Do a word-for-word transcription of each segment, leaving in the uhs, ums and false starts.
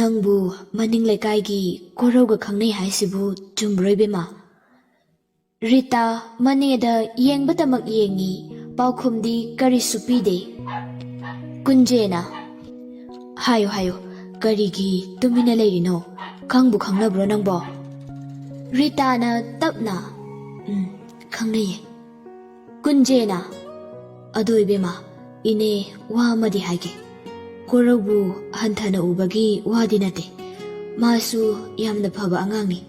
ꯅꯪꯕꯨ ꯃꯅꯤꯡ ꯂꯩꯀꯥꯏꯒꯤ ꯀꯣꯔꯧꯒ ꯈꯪꯅꯩ ꯍꯥꯏꯁꯤꯕꯨ ꯆꯨꯝꯕ꯭ꯔꯣ, ꯏꯕꯦꯝꯃ? ꯔꯤꯇꯥ ꯃꯅꯦꯗ ꯌꯦꯡꯕꯇꯃꯛ ꯌꯦꯡꯉꯤ, ꯄꯥꯎꯈꯨꯝꯗꯤ ꯀꯔꯤꯁꯨ ꯄꯤꯗꯦ꯫ ꯀꯨꯟꯖꯦꯅ, "ꯍꯥꯏꯌꯨ, ꯍꯥꯏꯌꯨ, ꯀꯔꯤꯒꯤ ꯇꯨꯃꯤꯟꯅ ꯂꯩꯔꯤꯅꯣ? ꯈꯪꯕꯨ ꯈꯪꯅꯕ꯭ꯔꯣ ꯅꯪꯕꯣ?" ꯔꯤꯇꯥꯅ ꯇꯞꯅ, "ꯎꯝ, ꯈꯪꯅꯩꯌꯦ꯫" ꯀꯨꯟꯖꯦꯅ, "ꯑꯗꯣ ꯏꯕꯦꯝꯃ, ꯏꯅꯦ ꯋꯥ ꯑꯃꯗꯤ ꯍꯥꯏꯒꯦ꯫ ꯀꯣꯔꯧꯕꯨ ꯍꯟꯊꯅ ꯎꯕꯒꯤ ꯋꯥꯗꯤ ꯅꯠꯇꯦ꯫ ꯃꯥꯁꯨ ꯌꯥꯝꯅ ꯐꯕ ꯑꯉꯥꯡꯅꯤ꯫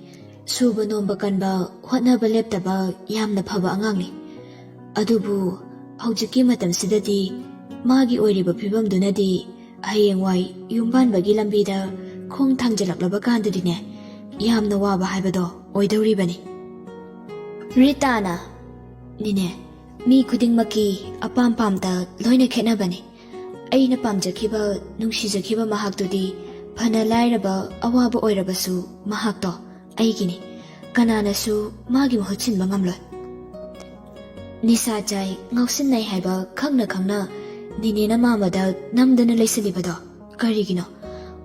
ꯁꯨꯕ ꯅꯣꯝꯕ ꯀꯟꯕ, ꯍꯣꯠꯅꯕ ꯂꯦꯞꯇꯕ ꯌꯥꯝꯅ ꯐꯕ ꯑꯉꯥꯡꯅꯤ꯫ ꯑꯗꯨꯕꯨ ꯍꯧꯖꯤꯛꯀꯤ ꯃꯇꯝꯁꯤꯗꯗꯤ ꯃꯥꯒꯤ ꯑꯣꯏꯔꯤꯕ ꯐꯤꯕꯝꯗꯨꯅꯗꯤ ꯍꯌꯦꯡꯋꯥꯏ ꯌꯨꯝ ꯄꯥꯟꯕꯒꯤ ꯂꯝꯕꯤꯗ ꯈꯣꯡ ꯊꯥꯡꯖꯤꯜꯂꯛꯂꯕ ꯀꯥꯟꯗꯗꯤꯅꯦ, ꯌꯥꯝꯅ ꯋꯥꯕ ꯍꯥꯏꯕꯗꯣ ꯑꯣꯏꯗꯧꯔꯤꯕꯅꯤ꯫" ꯔꯤꯇꯥꯅ, "ꯅꯤꯅꯦ, ꯃꯤ ꯈꯨꯗꯤꯡꯃꯛꯀꯤ ꯑꯄꯥꯝ ꯄꯥꯝꯗ ꯂꯣꯏꯅ ꯈꯦꯠꯅꯕꯅꯤ꯫ ꯑꯩꯅ ꯄꯥꯝꯖꯈꯤꯕ, ꯅꯨꯡꯁꯤꯖꯈꯤꯕ ꯃꯍꯥꯛꯇꯨꯗꯤ ꯐꯅ ꯂꯥꯏꯔꯕ, ꯑꯋꯥꯕ ꯑꯣꯏꯔꯕꯁꯨ ꯃꯍꯥꯛꯇꯣ ꯑꯩꯒꯤꯅꯤ꯫ ꯀꯅꯥꯅꯁꯨ ꯃꯥꯒꯤ ꯃꯍꯨꯠ ꯁꯤꯟꯕ ꯉꯝꯂꯣꯏ꯫" ꯅꯤꯁꯥ ꯆꯥꯏ, ꯉꯥꯎꯁꯤꯟꯅꯩ ꯍꯥꯏꯕ ꯈꯪꯅ ꯈꯪꯅ ꯅꯤꯅꯦꯅ ꯃꯥꯃꯗ ꯅꯝꯗꯅ ꯂꯩꯁꯤꯜꯂꯤꯕꯗꯣ ꯀꯔꯤꯒꯤꯅꯣ?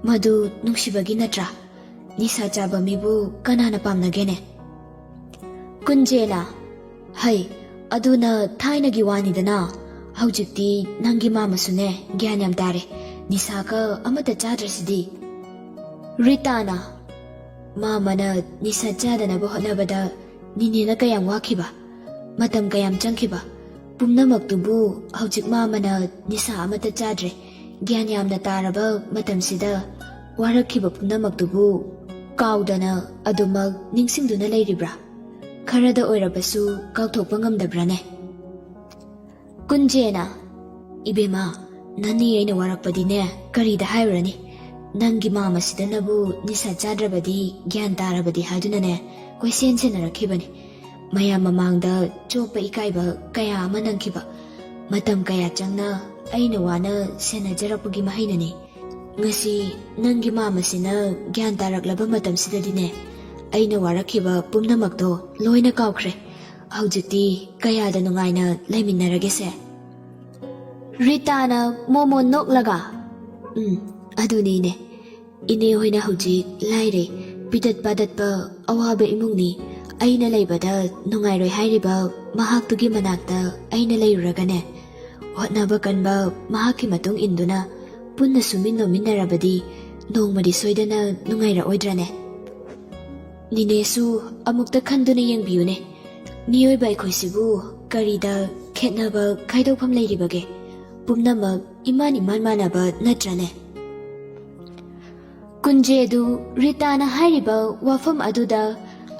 ꯃꯗꯨ ꯅꯨꯡꯁꯤꯕꯒꯤ ꯅꯠꯇ꯭ꯔꯥ? ꯅꯤꯁꯥ ꯆꯥꯕ ꯃꯤꯕꯨ ꯀꯅꯥꯅ ꯄꯥꯝꯅꯒꯦꯅꯦ? ꯀꯨꯟꯖꯦꯅ, "ꯍꯩ, ꯑꯗꯨꯅ ꯊꯥꯏꯅꯒꯤ ꯋꯥꯅꯤꯗꯅ꯫ ꯍꯧꯖꯤꯛꯇꯤ ꯅꯪꯒꯤ ꯃꯥꯃꯁꯨꯅꯦ ꯒ꯭ꯌꯥꯟ ꯌꯥꯝ ꯇꯥꯔꯦ꯫ ꯅꯤꯁꯥꯒ ꯑꯃꯠꯇ ꯆꯥꯗ꯭ꯔꯁꯤꯗꯤ꯫" ꯔꯤꯇꯥꯅ, "ꯃꯥꯃꯅ ꯅꯤꯁꯥ ꯆꯥꯗꯅꯕ ꯍꯣꯠꯅꯕꯗ ꯅꯤꯅꯦꯅ ꯀꯌꯥꯝ ꯋꯥꯈꯤꯕ, ꯃꯇꯝ ꯀꯌꯥꯝ ꯆꯪꯈꯤꯕ, ꯄꯨꯝꯅꯃꯛꯇꯨꯕꯨ ꯍꯧꯖꯤꯛ ꯃꯥꯃꯅ ꯅꯤꯁꯥ ꯑꯃꯠꯇ ꯆꯥꯗ꯭ꯔꯦ, ꯒ꯭ꯌꯥꯟ ꯌꯥꯝꯅ ꯇꯥꯔꯕ ꯃꯇꯝꯁꯤꯗ ꯋꯥꯔꯛꯈꯤꯕ ꯄꯨꯝꯅꯃꯛꯇꯨꯕꯨ ꯀꯥꯎꯗꯅ ꯑꯗꯨꯃꯛ ꯅꯤꯡꯁꯤꯡꯗꯨꯅ ꯂꯩꯔꯤꯕ꯭ꯔꯥ? ꯈꯔꯗ ꯑꯣꯏꯔꯕꯁꯨ ꯀꯥꯎꯊꯣꯛꯄ ꯉꯝꯗꯕ꯭ꯔꯥꯅꯦ?" ꯀꯨꯟꯖꯦꯅ, "ꯏꯕꯦꯝꯃ, ꯅꯅꯦ ꯑꯩꯅ ꯋꯥꯔꯛꯄꯗꯤꯅꯦ ꯀꯔꯤꯗ ꯍꯥꯏꯔꯨꯔꯅꯤ? ꯅꯪꯒꯤ ꯃꯥꯃꯁꯤꯗꯅꯕꯨ ꯅꯤꯁꯥ ꯆꯥꯗ꯭ꯔꯕꯗꯤ, ꯒ꯭ꯌꯥꯟ ꯇꯥꯔꯕꯗꯤ ꯍꯥꯏꯗꯨꯅꯅꯦ ꯀꯣꯏꯁꯦꯟ ꯁꯦꯟꯅꯔꯛꯈꯤꯕꯅꯤ꯫ ꯃꯌꯥꯝ ꯃꯃꯥꯡꯗ ꯆꯣꯞꯄ ꯏꯀꯥꯏꯕ ꯀꯌꯥ ꯑꯃ ꯅꯪꯈꯤꯕ, ꯃꯇꯝ ꯀꯌꯥ ꯆꯪꯅ ꯑꯩꯅ ꯋꯥꯅ ꯁꯦꯟꯅꯖꯔꯛꯄꯒꯤ ꯃꯍꯩꯅꯅꯤ꯫ ꯉꯁꯤ ꯅꯪꯒꯤ ꯃꯥꯃꯁꯤꯅ ꯒ꯭ꯌꯥꯟ ꯇꯥꯔꯛꯂꯕ ꯃꯇꯝꯁꯤꯗꯗꯤꯅꯦ, ꯑꯩꯅ ꯋꯥꯔꯛꯈꯤꯕ ꯄꯨꯝꯅꯃꯛꯇꯣ ꯂꯣꯏꯅ ꯀꯥꯎꯈ꯭ꯔꯦ꯫ ꯍꯧꯖꯤꯛꯇꯤ ꯀꯌꯥꯗ ꯅꯨꯡꯉꯥꯏꯅ ꯂꯩꯃꯤꯟꯅꯔꯒꯦꯁꯦ?" ꯔꯤꯇꯥꯅ ꯃꯣꯃꯣꯟ ꯅꯣꯛꯂꯒ, "ꯎꯝ, ꯑꯗꯨꯅꯤꯅꯦ꯫ ꯏꯅꯦ ꯍꯣꯏꯅ ꯍꯧꯖꯤꯛ ꯂꯥꯏꯔꯦ, ꯄꯤꯗꯠ ꯄꯥꯗꯠꯄ ꯑꯋꯥꯕ ꯏꯃꯨꯡꯅꯤ꯫ ꯑꯩꯅ ꯂꯩꯕꯗ ꯅꯨꯡꯉꯥꯏꯔꯣꯏ ꯍꯥꯏꯔꯤꯕ ꯃꯍꯥꯛꯇꯨꯒꯤ ꯃꯅꯥꯛꯇ ꯑꯩꯅ ꯂꯩꯔꯨꯔꯒꯅꯦ, ꯍꯣꯠꯅꯕ ꯀꯟꯕ ꯃꯍꯥꯛꯀꯤ ꯃꯇꯨꯡ ꯏꯟꯗꯨꯅ ꯄꯨꯟꯅ ꯁꯨꯃꯤꯟ ꯅꯣꯝꯃꯤꯟꯅꯔꯕꯗꯤ ꯅꯣꯡꯃꯗꯤ ꯁꯣꯏꯗꯅ ꯅꯨꯡꯉꯥꯏꯔꯛꯑꯣꯏꯗ꯭ꯔꯅꯦ? ꯅꯤꯅꯦꯁꯨ ꯑꯃꯨꯛꯇ ꯈꯟꯗꯨꯅ ꯌꯦꯡꯕꯤꯌꯨꯅꯦ꯫ ꯃꯤꯑꯣꯏꯕ ꯑꯩꯈꯣꯏꯁꯤꯕꯨ ꯀꯔꯤꯗ ꯈꯦꯠꯅꯕ ꯈꯥꯏꯗꯣꯛꯐꯝ ꯂꯩꯔꯤꯕꯒꯦ? ꯄꯨꯝꯅꯃꯛ ꯏꯃꯥꯟ ꯏꯃꯥꯟ ꯃꯥꯟꯅꯕ ꯅꯠꯇ꯭ꯔꯅꯦ? ꯀꯨꯟꯖꯦꯗꯨ ꯔꯤꯇꯥꯅ ꯍꯥꯏꯔꯤꯕ ꯋꯥꯐꯝ ꯑꯗꯨꯗ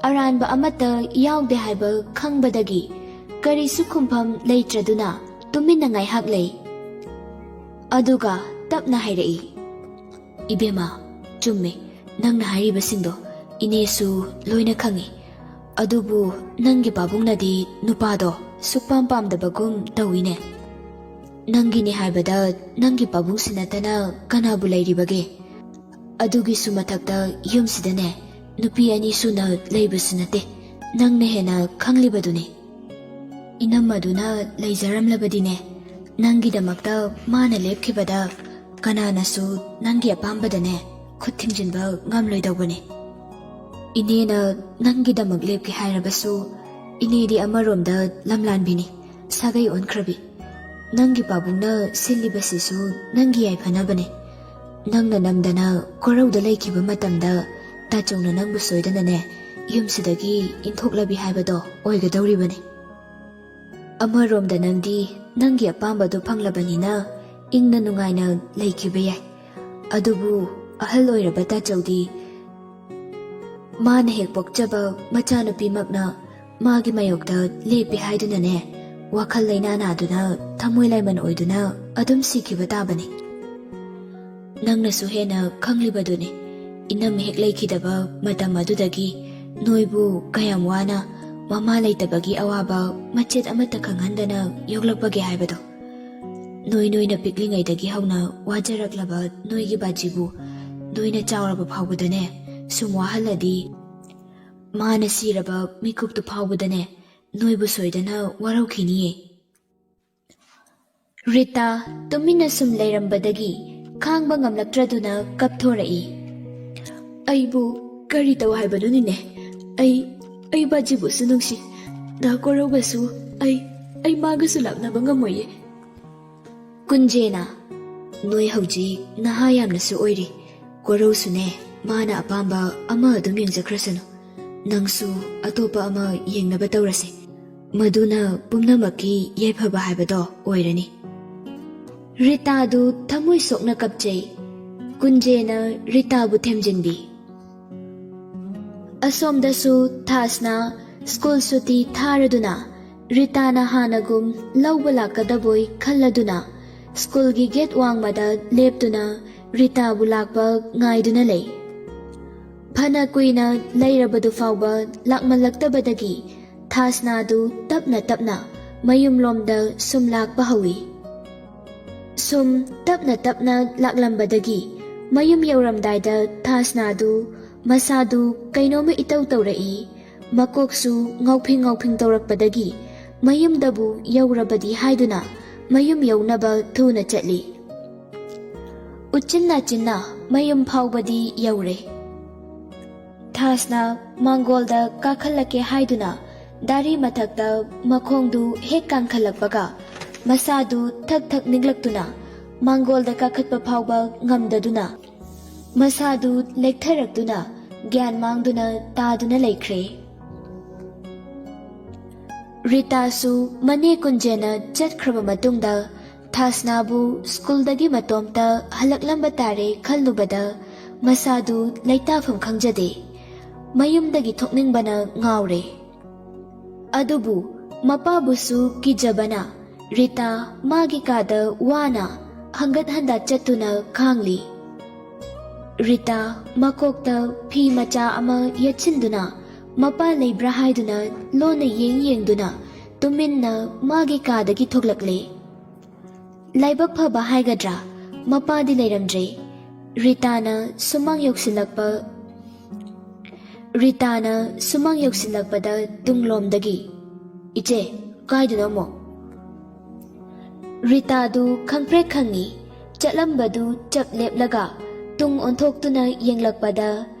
ꯑꯔꯥꯟꯕ ꯑꯃꯠꯇ ꯌꯥꯎꯗꯦ ꯍꯥꯏꯕ ꯈꯪꯕꯗꯒꯤ ꯀꯔꯤꯁꯨ ꯈꯨꯝꯐꯝ ꯂꯩꯇ꯭ꯔꯗꯨꯅ ꯇꯨꯃꯤꯟꯅ ꯉꯥꯏꯍꯥꯛ ꯂꯩ꯫ ꯑꯗꯨꯒ ꯇꯞꯅ ꯍꯥꯏꯔꯛꯏ, "ꯏꯕꯦꯝꯃ, ꯆꯨꯝꯃꯦ ꯅꯪꯅ ꯍꯥꯏꯔꯤꯕꯁꯤꯡꯗꯣ, ꯏꯅꯦꯁꯨ ꯂꯣꯏꯅ ꯈꯪꯉꯤ꯫ ꯑꯗꯨꯕꯨ ꯅꯪꯒꯤ ꯄꯥꯕꯨꯡꯅꯗꯤ ꯅꯨꯄꯥꯗꯣ ꯁꯨꯛꯄꯥꯝ ꯄꯥꯝꯗꯕꯒꯨꯝ ꯇꯧꯏꯅꯦ꯫ ꯅꯪꯒꯤꯅꯤ ꯍꯥꯏꯕꯗ ꯅꯪꯒꯤ ꯄꯥꯕꯨꯡꯁꯤ ꯅꯠꯇꯅ ꯀꯅꯥꯕꯨ ꯂꯩꯔꯤꯕꯒꯦ? ꯑꯗꯨꯒꯤꯁꯨ ꯃꯊꯛꯇ ꯌꯨꯝꯁꯤꯗꯅꯦ ꯅꯨꯄꯤ ꯑꯅꯤ ꯁꯨꯅ ꯂꯩꯕꯁꯨ ꯅꯠꯇꯦ, ꯅꯪꯅ ꯍꯦꯟꯅ ꯈꯪꯂꯤꯕꯗꯨꯅꯤ꯫ ꯏꯅꯝꯃꯗꯨꯅ ꯂꯩꯖꯔꯝꯂꯕꯗꯤꯅꯦ, ꯅꯪꯒꯤꯗꯃꯛꯇ ꯃꯥꯅ ꯂꯦꯞꯈꯤꯕꯗ ꯀꯅꯥꯅꯁꯨ ꯅꯪꯒꯤ ꯑꯄꯥꯝꯕꯗꯅꯦ ꯈꯨꯠ ꯊꯤꯡꯖꯤꯟꯕ ꯉꯝꯂꯣꯏꯗꯧꯕꯅꯤ꯫ ꯏꯅꯦꯅ ꯅꯪꯒꯤꯗꯃꯛ ꯂꯦꯞꯀꯦ ꯍꯥꯏꯔꯕꯁꯨ, ꯏꯅꯦꯗꯤ ꯑꯃꯔꯣꯝꯗ ꯂꯝꯂꯥꯟꯕꯤꯅꯤ, ꯁꯥꯒꯩ ꯑꯣꯟꯈ꯭ꯔꯕꯤ꯫ ꯅꯪꯒꯤ ꯄꯥꯕꯨꯡꯅ ꯁꯤꯜꯂꯤꯕꯁꯤꯁꯨ ꯅꯪꯒꯤ ꯌꯥꯏꯐꯅꯕꯅꯤ꯫ ꯅꯪꯅ ꯅꯝꯗꯅ ꯀꯣꯔꯧꯗ ꯂꯩꯈꯤꯕ ꯃꯇꯝꯗ ꯇꯥꯆꯧꯅ ꯅꯪꯕꯨ ꯁꯣꯏꯗꯅꯅꯦ ꯌꯨꯝꯁꯤꯗꯒꯤ ꯏꯟꯊꯣꯛꯂꯕꯤ ꯍꯥꯏꯕꯗꯣ ꯑꯣꯏꯒꯗꯧꯔꯤꯕꯅꯤ꯫ ꯑꯃꯔꯣꯝꯗ ꯅꯪꯗꯤ ꯅꯪꯒꯤ ꯑꯄꯥꯝꯕꯗꯣ ꯐꯪꯂꯕꯅꯤꯅ ꯏꯪꯅ ꯅꯨꯡꯉꯥꯏꯅ ꯂꯩꯈꯤꯕ ꯌꯥꯏ꯫ ꯑꯗꯨꯕꯨ ꯑꯍꯜ ꯑꯣꯏꯔꯕ ꯇꯥꯆꯧꯗꯤ ꯃꯥꯅ ꯍꯦꯛ ꯄꯣꯛꯆꯕ ꯃꯆꯥꯅꯨꯄꯤꯃꯛꯅ ꯃꯥꯒꯤ ꯃꯥꯌꯣꯛꯇ ꯂꯦꯞꯄꯦ ꯍꯥꯏꯗꯨꯅꯅꯦ, ꯋꯥꯈꯜ ꯂꯩꯅꯥ ꯅꯥꯗꯨꯅ ꯊꯃꯣꯏ ꯂꯥꯏꯃꯟ ꯑꯣꯏꯗꯨꯅ ꯑꯗꯨꯝ ꯁꯤꯈꯤꯕ ꯇꯥꯕꯅꯤ꯫ ꯅꯪꯅꯁꯨ ꯍꯦꯟꯅ ꯈꯪꯂꯤꯕꯗꯨꯅꯤ, ꯏꯅꯝꯃ ꯍꯦꯛ ꯂꯩꯈꯤꯗꯕ ꯃꯇꯝ ꯑꯗꯨꯗꯒꯤ ꯅꯣꯏꯕꯨ ꯀꯌꯥꯝ ꯋꯥꯅ ꯃꯃꯥ ꯂꯩꯇꯕꯒꯤ ꯑꯋꯥꯕ ꯃꯆꯦꯠ ꯑꯃꯠꯇ ꯈꯪꯍꯟꯗꯅ ꯌꯣꯛꯂꯛꯄꯒꯦ ꯍꯥꯏꯕꯗꯣ꯫ ꯅꯣꯏ ꯅꯣꯏꯅ ꯄꯤꯛꯂꯤꯉꯩꯗꯒꯤ ꯍꯧꯅ ꯋꯥꯖꯔꯛꯂꯕ ꯅꯣꯏꯒꯤ ꯕꯥꯖꯤꯕꯨ ꯅꯣꯏꯅ ꯆꯥꯎꯔꯕ ꯐꯥꯎꯕꯗꯅꯦ ꯁꯨꯝ ꯋꯥꯍꯜꯂꯗꯤ, ꯃꯥꯅ ꯁꯤꯔꯕ ꯃꯤꯀꯨꯞꯇꯨ ꯐꯥꯎꯕꯗꯅꯦ ꯅꯣꯏꯕꯨ ꯁꯣꯏꯗꯅ ꯋꯥꯔꯧꯈꯤꯅꯤꯌꯦ꯫ ꯔꯤꯇꯥ ꯇꯨꯃꯤꯟꯅ ꯁꯨꯝ ꯂꯩꯔꯝꯕꯗꯒꯤ ꯈꯥꯡꯕ ꯉꯝꯂꯛꯇ꯭ꯔꯗꯨꯅ ꯀꯞꯊꯣꯔꯛꯏ꯫ "ꯑꯩꯕꯨ ꯀꯔꯤ ꯇꯧ ꯍꯥꯏꯕꯅꯣꯅꯤꯅꯦ? ꯑꯩ, ꯑꯩ ꯕꯥꯖꯤꯕꯨꯁꯨ ꯅꯨꯡꯁꯤ, ꯗꯥ ꯀꯣꯔꯧꯒꯁꯨ꯫ ꯑꯩ, ꯑꯩ ꯃꯥꯒꯁꯨ ꯂꯥꯞꯅꯕ ꯉꯝꯃꯣꯏꯌꯦ꯫" ꯀꯨꯟꯖꯦꯅ, "ꯅꯣꯏ ꯍꯧꯖꯤꯛ ꯅꯍꯥ ꯌꯥꯝꯅꯁꯨ ꯑꯣꯏꯔꯤ꯫ ꯀꯣꯔꯧꯁꯨꯅꯦ, ꯃꯥꯅ ꯑꯄꯥꯝꯕ ꯑꯃ ꯑꯗꯨꯝ ꯌꯦꯡꯖꯈ꯭ꯔꯁꯅꯨ꯫ ꯅꯪꯁꯨ ꯑꯇꯣꯞꯄ ꯑꯃ ꯌꯦꯡꯅꯕ ꯇꯧꯔꯁꯦ꯫ ꯃꯗꯨꯅ ꯄꯨꯝꯅꯃꯛꯀꯤ ꯌꯥꯏꯐꯕ ꯍꯥꯏꯕꯗꯣ ꯑꯣꯏꯔꯅꯤ꯫" ꯔꯤꯇꯥꯗꯨ ꯊꯃꯣꯏ ꯁꯣꯛꯅ ꯀꯞꯆꯩ꯫ ꯀꯨꯟꯖꯦꯅ ꯔꯤꯇꯥꯕꯨ ꯊꯦꯝꯖꯤꯟꯕꯤ꯫ ꯑꯁꯣꯝꯗꯁꯨ ꯊꯥꯁꯅ ꯁ꯭ꯀꯨꯜ ꯁꯨꯇꯤ ꯊꯥꯔꯗꯨꯅ ꯔꯤꯇꯥꯅ ꯍꯥꯟꯅꯒꯨꯝ ꯂꯧꯕ ꯂꯥꯛꯀꯗꯕꯣꯏ ꯈꯜꯂꯗꯨꯅ ꯁ꯭ꯀꯨꯜꯒꯤ ꯒꯦꯠ ꯋꯥꯡꯃꯗ ꯂꯦꯞꯇꯨꯅ ꯔꯤꯇꯥꯕꯨ ꯂꯥꯛꯄ ꯉꯥꯏꯗꯨꯅ ꯂꯩ꯫ ꯐꯅ ꯀꯨꯏꯅ ꯂꯩꯔꯕꯗꯨ ꯐꯥꯎꯕ ꯂꯥꯛꯃꯜꯂꯛꯇꯕꯗꯒꯤ ꯊꯥꯁꯅꯥꯗꯨ ꯇꯞꯅ ꯇꯞꯅ ꯃꯌꯨꯝꯂꯣꯝꯗ ꯁꯨꯝ ꯂꯥꯛꯄ ꯍꯧꯏ꯫ ꯁꯨꯝ ꯇꯞꯅ ꯇꯞꯅ ꯂꯥꯛꯂꯝꯕꯗꯒꯤ ꯃꯌꯨꯝ ꯌꯧꯔꯝꯗꯥꯏꯗ ꯊꯥꯁꯅꯥꯗꯨ ꯃꯁꯥꯗꯨ ꯀꯩꯅꯣꯝꯃ ꯏꯇꯧ ꯇꯧꯔꯛꯏ꯫ ꯃꯀꯣꯛꯁꯨ ꯉꯥꯎꯐꯤꯡ ꯉꯥꯎꯐꯤꯡ ꯇꯧꯔꯛꯄꯗꯒꯤ ꯃꯌꯨꯝꯗꯕꯨ ꯌꯧꯔꯕꯗꯤ ꯍꯥꯏꯗꯨꯅ ꯃꯌꯨꯝ ꯌꯧꯅꯕ ꯊꯨꯅ ꯆꯠꯂꯤ꯫ ꯎꯆꯤꯟ ꯅꯥꯆꯤꯟꯅ ꯃꯌꯨꯝ ꯐꯥꯎꯕꯗꯤ ꯌꯧꯔꯦ꯫ ꯊꯥꯁꯅ ꯃꯥꯡꯒꯣꯜꯗ ꯀꯥꯈꯠꯂꯛꯀꯦ ꯍꯥꯏꯗꯨꯅ ꯗꯥꯔꯤ ꯃꯊꯛꯇ ꯃꯈꯣꯡꯗꯨ ꯍꯦꯛ ꯀꯥꯡꯈꯠꯂꯛꯄꯒ ꯃꯁꯥꯗꯨ ꯊꯛ ꯊꯛ ꯅꯤꯛꯂꯛꯇꯨꯅ ꯃꯥꯡꯒꯣꯜꯗ ꯀꯥꯈꯠꯄ ꯐꯥꯎꯕ ꯉꯝꯗꯗꯨꯅ ꯃꯁꯥꯗꯨ ꯂꯦꯛꯊꯔꯛꯇꯨꯅ ꯒ꯭ꯌꯥꯟ ꯃꯥꯡꯗꯨꯅ ꯇꯥꯗꯨꯅ ꯂꯩꯈ꯭ꯔꯦ꯫ ꯔꯤꯇꯥꯁꯨ ꯃꯅꯦ ꯀꯨꯟꯖꯦꯅ ꯆꯠꯈ꯭ꯔꯕ ꯃꯇꯨꯡꯗ ꯊꯥꯁꯅꯥꯕꯨ ꯁ꯭ꯀꯨꯜꯗꯒꯤ ꯃꯇꯣꯝꯇ ꯍꯜꯂꯛꯂꯝꯕ ꯇꯥꯔꯦ ꯈꯜꯂꯨꯕꯗ ꯃꯁꯥꯗꯨ ꯂꯩꯇꯥꯐꯝ ꯈꯪꯖꯗꯦ꯫ ꯃꯌꯨꯝꯗꯒꯤ ꯊꯣꯛꯅꯤꯡꯕꯅ ꯉꯥꯎꯔꯦ꯫ ꯑꯗꯨꯕꯨ ꯃꯄꯥꯕꯨꯁꯨ ꯀꯤꯖꯕꯅ ꯔꯤꯇꯥ ꯃꯥꯒꯤ ꯀꯥꯗ ꯋꯥꯅ ꯍꯪꯒꯠ ꯍꯟꯗ ꯆꯠꯇꯨꯅ ꯈꯥꯡꯂꯤ꯫ ꯔꯤꯇꯥ ꯃꯀꯣꯛꯇ ꯐꯤ ꯃꯆꯥ ꯑꯃ ꯌꯦꯠꯁꯤꯟꯗꯨꯅ ꯃꯄꯥ ꯂꯩꯕ꯭ꯔꯥ ꯍꯥꯏꯗꯨꯅ ꯂꯣꯟꯅ ꯌꯦꯡ ꯌꯦꯡꯗꯨꯅ ꯇꯨꯃꯤꯟꯅ ꯃꯥꯒꯤ ꯀꯥꯗꯒꯤ ꯊꯣꯛꯂꯛꯂꯦ꯫ ꯂꯥꯏꯕꯛ ꯐꯕ ꯍꯥꯏꯒꯗ꯭ꯔꯥ, ꯃꯄꯥꯗꯤ ꯂꯩꯔꯝꯗ꯭ꯔꯦ꯫ ꯔꯤꯇꯥꯅ ꯁꯨꯃꯥꯡ ꯌꯧꯁꯤꯜꯂꯛꯄ, ꯔꯤꯇꯥꯅ ꯁꯨꯃꯥꯡ ꯌꯧꯁꯤꯜꯂꯛꯄꯗ ꯇꯨꯡꯂꯣꯝꯗꯒꯤ, "ꯏꯆꯦ, ꯀꯥꯏꯗꯅꯣ ꯑꯃꯨꯛ?" ꯔꯤꯇꯥꯗꯨ ꯈꯪꯄ꯭ꯔꯦꯛ ꯈꯪꯉꯤ꯫ ꯆꯠꯂꯝꯕꯗꯨ ꯆꯞ ꯂꯦꯞꯂꯒ ꯇꯨꯡ ꯑꯣꯟꯊꯣꯛꯇꯨꯅ ꯌꯦꯡꯂꯛꯄꯗ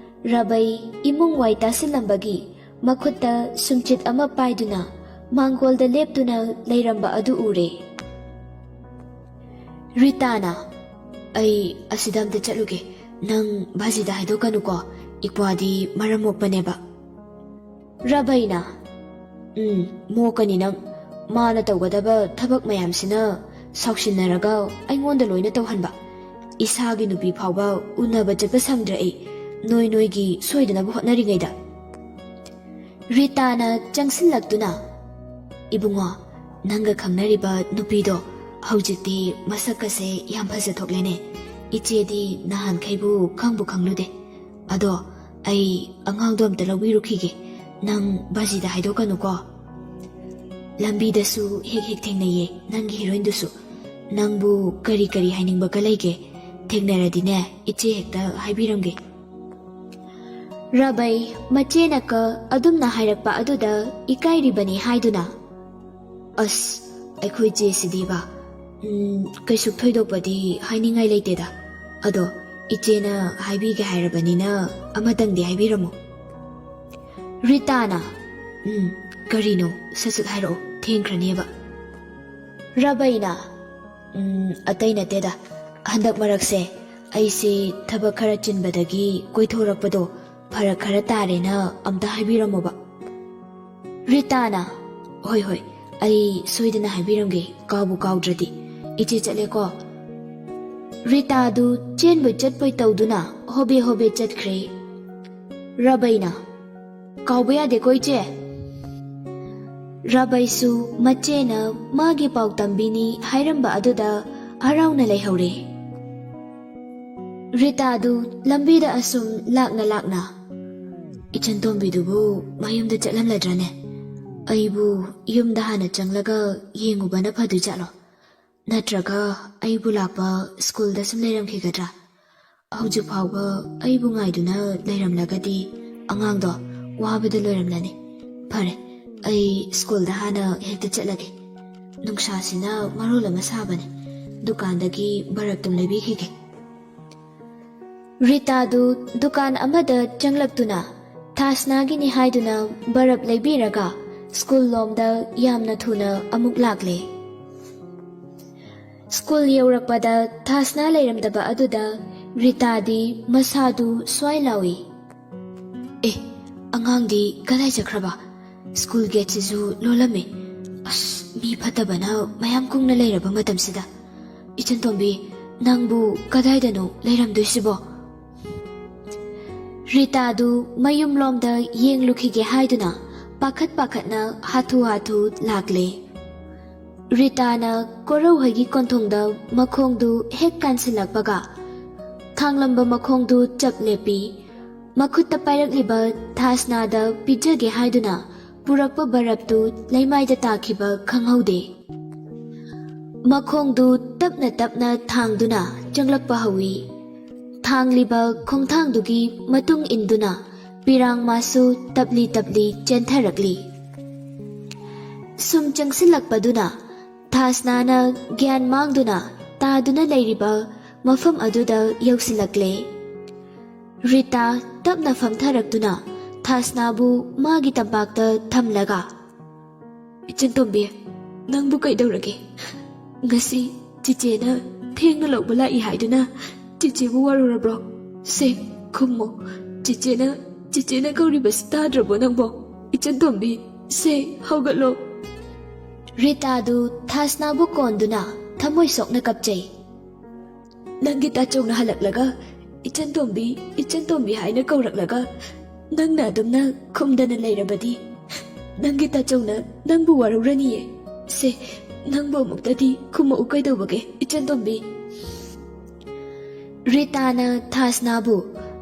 ꯔꯕꯩ ꯏꯃꯨꯡ ꯋꯥꯏ ꯇꯥꯁꯤꯜꯂꯝꯕꯒꯤ ꯃꯈꯨꯠꯇ ꯁꯨꯝꯆꯤꯠ ꯑꯃ ꯄꯥꯏꯗꯨꯅ ꯃꯥꯡꯒꯣꯜꯗ ꯂꯦꯞꯇꯨꯅ ꯂꯩꯔꯝꯕ ꯑꯗꯨ ꯎꯔꯦ꯫ ꯔꯤꯇꯥꯅ, "ꯑꯩ ꯑꯁꯤꯗ ꯑꯝꯇ ꯆꯠꯂꯨꯒꯦ, ꯅꯪ ꯚꯥꯖꯤꯗ ꯍꯥꯏꯗꯣꯛꯀꯅꯨꯀꯣ, ꯏꯄ꯭ꯋꯥꯗꯤ ꯃꯔꯝ ꯃꯣꯛꯄꯅꯦꯕ"꯫ ꯔꯕꯩꯅ, "ꯎꯝ, ꯃꯣꯛꯀꯅꯤ ꯅꯪ꯫ ꯃꯥꯅ ꯇꯧꯒꯗꯕ ꯊꯕꯛ ꯃꯌꯥꯝꯁꯤꯅ ꯁꯥꯎꯁꯤꯟꯅꯔꯒ ꯑꯩꯉꯣꯟꯗ ꯂꯣꯏꯅ ꯇꯧꯍꯟꯕ꯫ ꯏꯁꯥꯒꯤ ꯅꯨꯄꯤ ꯐꯥꯎꯕ ꯎꯅꯕ ꯆꯠꯄ ꯁꯪꯗ꯭ꯔꯦ ꯑꯩ, ꯅꯣꯏ ꯅꯣꯏꯒꯤ ꯁꯣꯏꯗꯅꯕ ꯍꯣꯠꯅꯔꯤꯉꯩꯗ"꯫ ꯔꯤꯇꯥꯅ ꯆꯪꯁꯤꯜꯂꯛꯇꯨꯅ, "ꯏꯕꯨꯡꯉꯣ, ꯅꯪꯒ ꯈꯪꯅꯔꯤꯕ ꯅꯨꯄꯤꯗꯣ ꯍꯧꯖꯤꯛꯇꯤ ꯃꯁꯛꯀꯁꯦ ꯌꯥꯝ ꯐꯖ ꯊꯣꯛꯂꯦꯅꯦ꯫ ꯏꯆꯦꯗꯤ ꯅꯍꯥꯟꯈꯩꯕꯨ ꯈꯪꯕꯨ ꯈꯪꯂꯨꯗꯦ꯫ ꯑꯗꯣ ꯑꯩ ꯑꯉꯥꯡꯗꯣ ꯑꯝꯇ ꯂꯧꯕꯤꯔꯨꯈꯤꯒꯦ꯫ ꯅꯪ ꯚꯥꯖꯤꯗ ꯍꯥꯏꯗꯣꯛꯀꯅꯨꯀꯣ꯫ ꯂꯝꯕꯤꯗꯁꯨ ꯍꯦꯛ ꯍꯦꯛ ꯊꯦꯡꯅꯩꯌꯦ ꯅꯪꯒꯤ ꯍꯤꯔꯣꯏꯟꯗꯨꯁꯨ꯫ ꯅꯪꯕꯨ ꯀꯔꯤ ꯀꯔꯤ ꯍꯥꯏꯅꯤꯡꯕꯒ ꯂꯩꯒꯦ? ꯊꯦꯡꯅꯔꯗꯤꯅꯦ, ꯏꯆꯦ ꯍꯦꯛꯇ ꯍꯥꯏꯕꯤꯔꯝꯒꯦ"꯫ ꯔꯕꯩ ꯃꯆꯦꯅꯀ ꯑꯗꯨꯝꯅ ꯍꯥꯏꯔꯛꯄ ꯑꯗꯨꯗ ꯏꯀꯥꯏꯔꯤꯕꯅꯤ ꯍꯥꯏꯗꯨꯅ, "ꯑꯁ, ꯑꯩꯈꯣꯏ ꯆꯦꯁꯤꯗꯤꯕ, ꯎꯝ, ꯀꯩꯁꯨ ꯊꯣꯏꯗꯣꯛꯄꯗꯤ ꯍꯥꯏꯅꯤꯡꯉꯥꯏ ꯂꯩꯇꯦꯗ꯫ ꯑꯗꯣ ꯏꯆꯦꯅ ꯍꯥꯏꯕꯤꯒꯦ ꯍꯥꯏꯔꯕꯅꯤꯅ ꯑꯃꯇꯪꯗꯤ ꯍꯥꯏꯕꯤꯔꯝꯃꯨ"꯫ ꯔꯤꯇꯥꯅ, "ꯎꯝ, ꯀꯔꯤꯅꯣ? ꯁꯠ ꯁꯠ ꯍꯥꯏꯔꯛꯑꯣ, ꯊꯦꯡꯈ꯭ꯔꯅꯦꯕ"꯫ ꯔꯕꯩꯅ, "ꯎꯝ, ꯑꯇꯩ ꯅꯠꯇꯦꯗ, ꯍꯟꯗꯛ ꯃꯔꯛꯁꯦ ꯑꯩꯁꯦ ꯊꯕꯛ ꯈꯔ ꯆꯤꯟꯕꯗꯒꯤ ꯀꯣꯏꯊꯣꯔꯛꯄꯗꯣ ꯐꯔꯛ ꯈꯔ ꯇꯥꯔꯦꯅ ꯑꯝꯇ ꯍꯥꯏꯕꯤꯔꯝꯃꯣꯕ"꯫ ꯔꯤꯇꯥꯅ, "ꯍꯣꯏ, ꯍꯣꯏ, ꯑꯩ ꯁꯣꯏꯗꯅ ꯍꯥꯏꯕꯤꯔꯝꯒꯦ, ꯀꯥꯎꯕꯨ ꯀꯥꯎꯗ꯭ꯔꯗꯤ꯫ ꯏꯆꯦ ꯆꯠꯂꯦꯀꯣ"꯫ ꯔꯤꯇꯥꯗꯨ ꯆꯦꯟꯕꯣꯏ ꯆꯠꯄꯣꯏ ꯇꯧꯗꯨꯅ ꯍꯣꯕꯦ ꯍꯣꯕꯦ ꯆꯠꯈ꯭ꯔꯦ꯫ ꯔꯕꯩꯅ, "ꯀꯥꯎꯕ ꯌꯥꯗꯦꯀꯣ ꯏꯆꯦ"꯫ ꯔꯕꯩꯁꯨ ꯃꯆꯦꯅ ꯃꯥꯒꯤ ꯄꯥꯎ ꯇꯝꯕꯤꯅꯤ ꯍꯥꯏꯔꯝꯕ ꯑꯗꯨꯗ ꯍꯔꯥꯎꯅ ꯂꯩꯍꯧꯔꯦ꯫ ꯔꯤꯇꯥꯗꯨ ꯂꯝꯕꯤꯗ ꯑꯁꯨꯝ ꯂꯥꯛꯅ ꯂꯥꯛꯅ, "ꯏꯆꯟ ꯇꯣꯝꯕꯤꯗꯨꯕꯨ ꯃꯌꯨꯝꯗ ꯆꯠꯂꯝꯂꯗ꯭ꯔꯅꯦ? ꯑꯩꯕꯨ ꯌꯨꯝꯗ ꯍꯥꯟꯅ ꯆꯪꯂꯒ ꯌꯦꯡꯉꯨꯕꯅ ꯐꯗꯣꯏ ꯖꯥꯠꯂꯣ? ꯅꯠꯇ꯭ꯔꯒ ꯑꯩꯕꯨ ꯂꯥꯛꯄ ꯁ꯭ꯀꯨꯜꯗ ꯁꯨꯝ ꯂꯩꯔꯝꯈꯤꯒꯗ꯭ꯔꯥ? ꯍꯧꯖꯤꯛ ꯐꯥꯎꯕ ꯑꯩꯕꯨ ꯉꯥꯏꯗꯨꯅ ꯂꯩꯔꯝꯂꯒꯗꯤ ꯑꯉꯥꯡꯗꯣ ꯋꯥꯕꯗ ꯂꯣꯏꯔꯝꯂꯅꯤ꯫ ꯐꯔꯦ, ꯑꯩ ꯁ꯭ꯀꯨꯜꯗ ꯍꯥꯟꯅ ꯍꯦꯛꯇ ꯆꯠꯂꯒꯦ꯫ ꯅꯨꯡꯁꯥꯁꯤꯅ ꯃꯔꯣꯜ ꯑꯃ ꯁꯥꯕꯅꯦ꯫ ꯗꯨꯀꯥꯟꯗꯒꯤ ꯕꯔꯞꯇꯨꯝ ꯂꯩꯕꯤꯈꯤꯒꯦ꯫ ꯔꯤꯇꯥꯗꯨ ꯗꯨꯀꯥꯟ ꯑꯃꯗ ꯆꯪꯂꯛꯇꯨꯅ ꯊꯥꯁꯅꯥꯒꯤꯅꯤ ꯍꯥꯏꯗꯨꯅ ꯕꯔꯞ ꯂꯩꯕꯤꯔꯒ ꯁ꯭ꯀꯨꯜ ꯂꯣꯝꯗ ꯌꯥꯝꯅ ꯊꯨꯅ ꯑꯃꯨꯛ ꯂꯥꯛꯂꯦ꯫ ꯁ꯭ꯀꯨꯜ ꯌꯧꯔꯛꯄꯗ ꯊꯥꯁꯅꯥ ꯂꯩꯔꯝꯗꯕ ꯑꯗꯨꯗ ꯔꯤꯇꯥꯗꯤ ꯃꯁꯥꯗꯨ ꯁ꯭ꯋꯥꯏ ꯂꯥꯎꯏ꯫ "ꯑꯦ, ꯑꯉꯥꯡꯗꯤ ꯀꯗꯥꯏ ꯆꯠꯈ꯭ꯔꯕ? ꯁ꯭ꯀꯨꯜ ꯒꯦꯠꯁꯤꯁꯨ ꯂꯣꯜꯂꯝꯃꯦ꯫ ꯑꯁ, ꯃꯤ ꯐꯠꯇꯕꯅ ꯃꯌꯥꯝ ꯀꯨꯡꯅ ꯂꯩꯔꯕ ꯃꯇꯝꯁꯤꯗ꯫ ꯏꯆꯟꯇꯣꯝꯕꯤ, ꯅꯪꯕꯨ ꯀꯗꯥꯏꯗꯅꯣ ꯂꯩꯔꯝꯗꯣꯏꯁꯤꯕꯣ?" ꯔꯤꯇꯥꯗꯨ ꯃꯌꯨꯝꯂꯣꯝꯗ ꯌꯦꯡꯂꯨꯈꯤꯒꯦ ꯍꯥꯏꯗꯨꯅ ꯄꯥꯈꯠ ꯄꯥꯈꯠꯅ ꯍꯥꯊꯨ ꯍꯥꯊꯨ ꯂꯥꯛꯂꯦ꯫ ꯔꯤꯇꯥꯅ ꯀꯣꯔꯧꯍꯩꯒꯤ ꯀꯣꯟꯊꯣꯡꯗ ꯃꯈꯣꯡꯗꯨ ꯍꯦꯛ ꯀꯥꯟꯁꯤꯜꯂꯛꯄꯒ, ꯊꯥꯡꯂꯝꯕ ꯃꯈꯣꯡꯗꯨ ꯆꯞ ꯂꯦꯞꯄꯤ꯫ ꯃꯈꯨꯠꯇ ꯄꯥꯏꯔꯛꯂꯤꯕ ꯊꯥꯁꯅꯥꯗ ꯄꯤꯖꯒꯦ ꯍꯥꯏꯗꯨꯅ ꯄꯨꯔꯛꯄ ꯕꯔꯞꯇꯨ ꯂꯩꯃꯥꯏꯗ ꯇꯥꯈꯤꯕ ꯈꯪꯍꯧꯗꯦ꯫ ꯃꯈꯣꯡꯗꯨ ꯇꯞꯅ ꯇꯞꯅ ꯊꯥꯡꯗꯨꯅ ꯆꯪꯂꯛꯄ ꯍꯧꯏ꯫ ꯊꯥꯡꯂꯤꯕ ꯈꯣꯡꯊꯥꯡꯗꯨꯒꯤ ꯃꯇꯨꯡ ꯏꯟꯗꯨꯅ ꯄꯤꯔꯥꯡ ꯃꯥꯁꯨ ꯇꯞꯂꯤ ꯇꯞꯂꯤ ꯆꯦꯟꯊꯔꯛꯂꯤ꯫ ꯁꯨꯝ ꯆꯪꯁꯤꯜꯂꯛꯄꯗꯨꯅ ꯊꯥꯁꯅꯥꯅ ꯒ꯭ꯌꯥꯟ ꯃꯥꯡꯗꯨꯅ ꯇꯥꯗꯨꯅ ꯂꯩꯔꯤꯕ ꯃꯐꯝ ꯑꯗꯨꯗ ꯌꯧꯁꯤꯜꯂꯛꯂꯦ꯫ ꯔꯤꯇꯥ ꯇꯞꯅ ꯐꯝꯊꯔꯛꯇꯨꯅ ꯊꯥꯁꯅꯥꯕꯨ ꯃꯥꯒꯤ ꯇꯝꯄꯥꯛꯇ ꯊꯝꯂꯒ, "ꯏꯆꯟꯇꯣꯝꯕꯤ, ꯅꯪꯕꯨ ꯀꯩꯗꯧꯔꯒꯦ? ꯉꯁꯤ ꯆꯤꯆꯦꯅ ꯊꯦꯡꯅ ꯂꯧꯕ ꯂꯥꯛꯏ ꯍꯥꯏꯗꯨꯅ ꯆꯤꯆꯦꯕꯨ ꯋꯥꯔꯧꯔꯕ꯭ꯔꯣ? ꯁꯦ, ꯈꯨꯝꯃꯣ꯫ ꯆꯤꯆꯦꯅ, ꯆꯤꯆꯦꯅ ꯀꯧꯔꯤꯕꯁꯤ ꯇꯥꯗ꯭ꯔꯕꯣ ꯅꯪꯕꯣ? ꯏꯆꯟꯇꯣꯝꯕꯤ, ꯁꯦ, ꯍꯧꯒꯠꯂꯣ꯫" ꯔꯤꯇꯥꯗꯨ ꯊꯥꯁꯅꯥꯕꯨ ꯀꯣꯟꯗꯨꯅ ꯊꯃꯣꯏ ꯁꯣꯛꯅ ꯀꯞꯆꯩ꯫ "ꯅꯪꯒꯤ ꯇꯥꯆꯧꯅ ꯍꯜꯂꯛꯂꯒ ꯏꯆꯟꯇꯣꯝꯕꯤ, ꯏꯆꯟꯇꯣꯝꯕꯤ ꯍꯥꯏꯅ ꯀꯧꯔꯛꯂꯒ ꯅꯪꯅ ꯑꯗꯨꯝꯅ ꯈꯨꯝꯗꯅ ꯂꯩꯔꯕꯗꯤ ꯅꯪꯒꯤ ꯇꯥꯆꯧꯅ ꯅꯪꯕꯨ ꯋꯥꯔꯧꯔꯅꯤꯌꯦ꯫ ꯁꯦ, ꯅꯪꯕꯨ ꯑꯃꯨꯛꯇꯗꯤ ꯈꯨꯝꯃꯛꯎ ꯀꯩꯗꯧꯕꯒꯦ, ꯏꯆꯟꯇꯣꯝꯕꯤ?" ꯔꯤꯇꯥꯅ ꯊꯥꯁꯅꯥꯕꯨ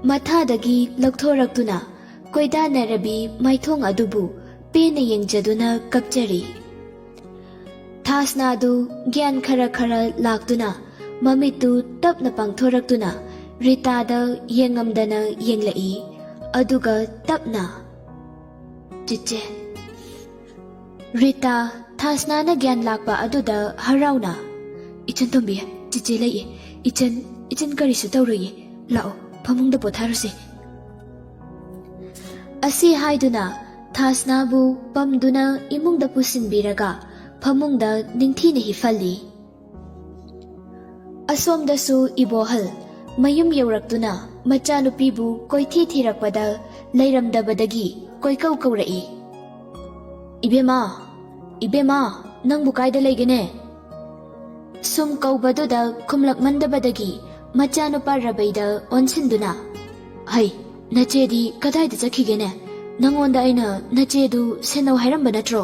ꯃꯊꯥꯗꯒꯤ ꯂꯧꯊꯣꯔꯛꯇꯨꯅ ꯀꯣꯏꯗꯥꯅꯔꯕꯤ ꯃꯥꯏꯊꯣꯡ ꯑꯗꯨꯕꯨ ꯄꯦꯟꯅ ꯌꯦꯡꯖꯗꯨꯅ ꯀꯞꯆꯔꯤ꯫ ꯊꯥꯁꯅꯥꯗꯨ ꯒ꯭ꯌꯥꯟ ꯈꯔ ꯈꯔ ꯂꯥꯛꯇꯨꯅ ꯃꯃꯤꯠꯇꯨ ꯇꯞꯅ ꯄꯥꯡꯊꯣꯔꯛꯇꯨꯅ ꯔꯤꯇꯥꯗ ꯌꯦꯡꯉꯝꯗꯅ ꯌꯦꯡꯂꯛꯏ꯫ ꯑꯗꯨꯒ ꯇꯞꯅ, "ꯆꯤꯆꯦ꯫" ꯔꯤꯇꯥ ꯊꯥꯁꯅꯥꯅ ꯒ꯭ꯌꯥꯟ ꯂꯥꯛꯄ ꯑꯗꯨꯗ ꯍꯔꯥꯎꯅ, "ꯏꯆꯟ ꯇꯣꯝꯕꯤ, ꯆꯤꯆꯦ ꯂꯩꯌꯦ꯫ ꯏꯆꯟ, ꯏꯆꯟ ꯀꯔꯤꯁꯨ ꯇꯧꯔꯣꯏꯌꯦ꯫ ꯂꯥꯛꯑꯣ, ꯐꯃꯨꯡꯗ ꯄꯣꯊꯥꯔꯨꯁꯦ꯫" ꯑꯁꯤ ꯍꯥꯏꯗꯨꯅ ꯊꯥꯁꯅꯥꯕꯨ ꯄꯝꯗꯨꯅ ꯏꯃꯨꯡꯗ ꯄꯨꯁꯤꯟꯕꯤꯔꯒ ꯐꯃꯨꯡꯗ ꯅꯤꯡꯊꯤꯅ ꯍꯤꯞꯍꯜꯂꯤ꯫ ꯑꯁꯣꯝꯗꯁꯨ ꯏꯕꯣꯍꯜ ꯃꯌꯨꯝ ꯌꯧꯔꯛꯇꯨꯅ ꯃꯆꯥꯅꯨꯄꯤꯕꯨ ꯀꯣꯏꯊꯤ ꯊꯤꯔꯛꯄꯗ ꯂꯩꯔꯝꯗꯕꯗꯒꯤ ꯀꯣꯏꯀꯧ ꯀꯧꯔꯛꯏ꯫ "ꯏꯕꯦꯝꯃ, ꯏꯕꯦꯝꯃ, ꯅꯪꯕꯨ ꯀꯥꯏꯗ ꯂꯩꯒꯦꯅꯦ?" ꯁꯨꯝ ꯀꯧꯕꯗꯨꯗ ꯈꯨꯝꯂꯛꯃꯟꯗꯕꯗꯒꯤ ꯃꯆꯥꯅꯨꯄꯥ ꯔꯕꯩꯗ ꯑꯣꯟꯁꯤꯟꯗꯨꯅ, "ꯍꯩ, ꯅꯆꯦꯗꯤ ꯀꯗꯥꯏꯗ ꯆꯠꯈꯤꯒꯦꯅꯦ? ꯅꯪꯉꯣꯟꯗ ꯑꯩꯅ ꯅꯆꯦꯗꯨ ꯁꯦꯟꯅꯧ ꯍꯥꯏꯔꯝꯕ ꯅꯠꯇ꯭ꯔꯣ?"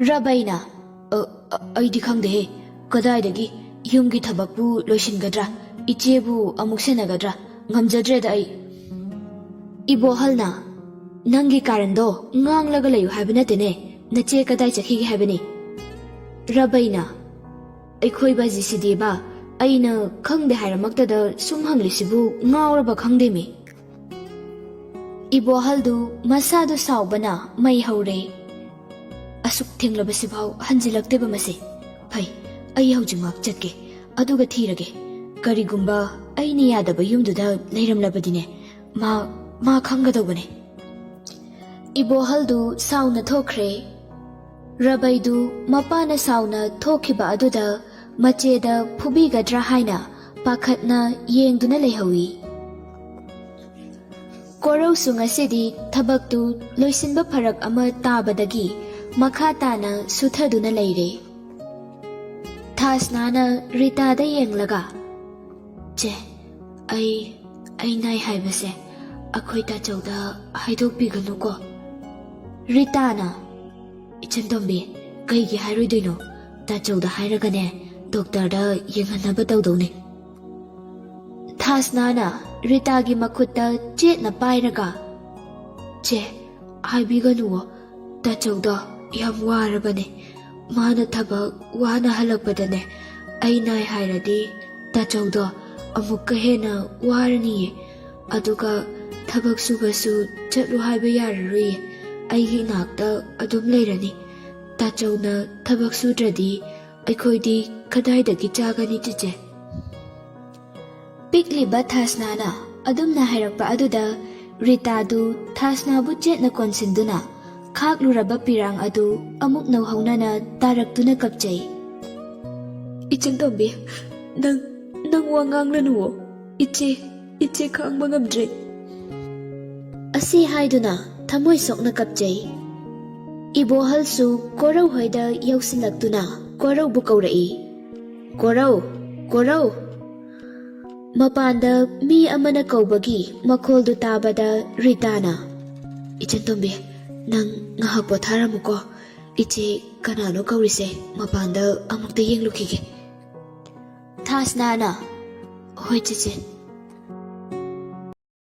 ꯔꯕꯩꯅ, "ꯑ, ꯑ, ꯑꯩꯗꯤ ꯈꯪꯗꯦꯍꯦ꯫ ꯀꯗꯥꯏꯗꯒꯤ? ꯌꯨꯝꯒꯤ ꯊꯕꯛꯄꯨ ꯂꯣꯏꯁꯤꯟꯒꯗ꯭ꯔꯥ? ꯏꯆꯦꯕꯨ ꯑꯃꯨꯛ ꯁꯦꯟꯅꯒꯗ꯭ꯔꯥ? ꯉꯝꯖꯗ꯭ꯔꯦꯗ ꯑꯩ꯫" ꯏꯕꯣꯍꯜꯅ, "ꯅꯪꯒꯤ ꯀꯥꯔꯟꯗꯣ ꯉꯥꯡꯂꯒ ꯂꯩꯌꯨ ꯍꯥꯏꯕ ꯅꯠꯇꯦꯅꯦ꯫ ꯅꯆꯦ ꯀꯗꯥꯏ ꯆꯠꯈꯤꯒꯦ ꯍꯥꯏꯕꯅꯤ?" ꯔꯕꯩꯅ, "ꯑꯩꯈꯣꯏ ꯕꯥꯖꯤꯁꯤꯗꯤꯕ, ꯑꯩꯅ ꯈꯪꯗꯦ ꯍꯥꯏꯔꯃꯛꯇꯗ ꯁꯨꯝ ꯍꯪꯂꯤꯁꯤꯕꯨ ꯉꯥꯎꯔꯕ ꯈꯪꯗꯦꯃꯤ꯫" ꯏꯕꯣꯍꯜꯗꯨ ꯃꯁꯥꯗꯨ ꯁꯥꯎꯕꯅ ꯃꯩ ꯍꯧꯔꯦ꯫ "ꯑꯁꯨꯛ ꯊꯦꯡꯂꯕꯁꯤꯐꯥꯎ ꯍꯟꯖꯤꯜꯂꯛꯇꯦꯕ ꯃꯁꯦ꯫ ꯐꯩ, ꯑꯩ ꯍꯧꯖꯤꯛꯃꯛ ꯆꯠꯀꯦ, ꯑꯗꯨꯒ ꯊꯤꯔꯒꯦ꯫ ꯀꯔꯤꯒꯨꯝꯕ ꯑꯩꯅ ꯌꯥꯗꯕ ꯌꯨꯝꯗꯨꯗ ꯂꯩꯔꯝꯂꯕꯗꯤꯅꯦ, ꯃꯥ, ꯃꯥ ꯈꯪꯒꯗꯧꯕꯅꯦ꯫" ꯏꯕꯣꯍꯜꯗꯨ ꯁꯥꯎꯅ ꯊꯣꯛꯈ꯭ꯔꯦ꯫ ꯔꯕꯩꯗꯨ ꯃꯄꯥꯅ ꯁꯥꯎꯅ ꯊꯣꯛꯈꯤꯕ ꯑꯗꯨꯗ ꯃꯆꯦꯗ ꯐꯨꯕꯤꯒꯗ꯭ꯔꯥ ꯍꯥꯏꯅ ꯄꯥꯈꯠꯅ ꯌꯦꯡꯗꯨꯅ ꯂꯩꯍꯧꯏ꯫ ꯀꯣꯔꯧꯁꯨ ꯉꯁꯤꯗꯤ ꯊꯕꯛꯇꯨ ꯂꯣꯏꯁꯤꯟꯕ ꯐꯔꯛ ꯑꯃ ꯇꯥꯕꯗꯒꯤ ꯃꯈꯥ ꯇꯥꯅ ꯁꯨꯊꯗꯨꯅ ꯂꯩꯔꯦ꯫ ꯊꯥꯁꯅꯥꯅ ꯔꯤꯇꯥꯗ ꯌꯦꯡꯂꯒ, "ꯆꯦ, ꯑꯩ, ꯑꯩ ꯅꯥꯏ ꯍꯥꯏꯕꯁꯦ ꯑꯩꯈꯣꯏ ꯇꯥꯆꯧꯗ ꯍꯥꯏꯗꯣꯛꯄꯤꯒꯅꯨꯀꯣ꯫" ꯔꯤꯇꯥꯅ, "ꯏꯆꯟꯇꯣꯝꯕꯤ, ꯀꯩꯒꯤ ꯍꯥꯏꯔꯣꯏꯗꯣꯏꯅꯣ? ꯇꯥꯆꯧꯗ ꯍꯥꯏꯔꯒꯅꯦ, ꯗꯣꯛꯇꯔꯗ ꯌꯦꯡꯍꯟꯅꯕ ꯇꯧꯗꯧꯅꯦ꯫" ꯊꯥꯁꯅꯥꯅ ꯔꯤꯇꯥꯒꯤ ꯃꯈꯨꯠꯇ ꯆꯦꯠꯅ ꯄꯥꯏꯔꯒ, "ꯆꯦ, ꯍꯥꯏꯕꯤꯒꯅꯨꯋꯣ, ꯇꯥꯆꯧꯗꯣ ꯌꯥꯝ ꯋꯥꯔꯕꯅꯦ꯫ ꯃꯥꯅ ꯊꯕꯛ ꯋꯥꯅ ꯍꯜꯂꯛꯄꯗꯅꯦ, ꯑꯩ ꯅꯥꯏ ꯍꯥꯏꯔꯗꯤ ꯇꯥꯆꯧꯗꯣ ꯑꯃꯨꯛꯀ ꯍꯦꯟꯅ ꯋꯥꯔꯅꯤꯌꯦ꯫ ꯑꯗꯨꯒ ꯊꯕꯛ ꯁꯨꯕꯁꯨ ꯆꯠꯂꯨ ꯍꯥꯏꯕ ꯌꯥꯔꯔꯣꯏꯌꯦ꯫ ꯑꯩꯒꯤ ꯏꯅꯥꯛꯇ ꯑꯗꯨꯝ ꯂꯩꯔꯅꯤ꯫ ꯇꯥꯆꯧꯅ ꯊꯕꯛ ꯁꯨꯗ꯭ꯔꯗꯤ ꯑꯩꯈꯣꯏꯗꯤ ꯀꯗꯥꯏꯗꯒꯤ ꯆꯥꯒꯅꯤ, ꯆꯦꯆꯦ? ꯄꯤꯛꯂꯤꯕ ꯊꯥꯁꯅꯥꯅ ꯑꯗꯨꯝꯅ ꯍꯥꯏꯔꯛꯄ ꯑꯗꯨꯗ ꯔꯤꯇꯥꯗꯨ ꯊꯥꯁꯅꯥꯕꯨ ꯆꯦꯠꯅ ꯀꯣꯟꯁꯤꯟꯗꯨꯅ ꯈꯥꯛꯂꯨꯔꯕ ꯄꯤꯔꯥꯡ ꯑꯗꯨ ꯑꯃꯨꯛ ꯅꯧꯍꯧꯅꯅ ꯇꯥꯔꯛꯇꯨꯅ ꯀꯞꯆꯩ꯫ "ꯏꯆꯟ ꯇꯣꯝꯕꯤ, ꯅꯪ, ꯅꯪ ꯋꯥ ꯉꯥꯡꯂꯅꯨꯋꯣ꯫ ꯏꯆꯦ, ꯏꯆꯦ ꯈꯥꯡꯕ ꯉꯝꯗ꯭ꯔꯦ꯫" ꯑꯁꯤ ꯍꯥꯏꯗꯨꯅ ꯊꯃꯣꯏ ꯁꯣꯛꯅ ꯀꯞꯆꯩ꯫ ꯏꯕꯣꯍꯜꯁꯨ ꯀꯣꯔꯧ ꯍꯣꯏꯗ ꯌꯧꯁꯤꯜꯂꯛꯇꯨꯅ ꯀꯣꯔꯧꯕꯨ ꯀꯧꯔꯛꯏ꯫ "ꯀꯣꯔꯧ, ꯀꯣꯔꯧ!" ꯃꯄꯥꯟꯗ ꯃꯤ ꯑꯃꯅ ꯀꯧꯕꯒꯤ ꯃꯈꯣꯜꯗꯨ ꯇꯥꯕꯗ ꯔꯤꯇꯥꯅ, "ꯏꯆꯟ ꯇꯣꯝꯕꯤ, ꯅꯪ ꯉꯥꯏꯍꯥꯛ ꯄꯣꯊꯥꯔꯝꯃꯨꯀꯣ꯫ ꯏꯆꯦ ꯀꯅꯥꯅꯣ ꯀꯧꯔꯤꯁꯦ, ꯃꯄꯥꯟꯗ ꯑꯃꯨꯛꯇ ꯌꯦꯡꯂꯨꯈꯤꯒꯦ꯫" ꯊꯥꯁꯅꯥꯅ, "ꯍꯣꯏ ꯆꯦꯆꯦ,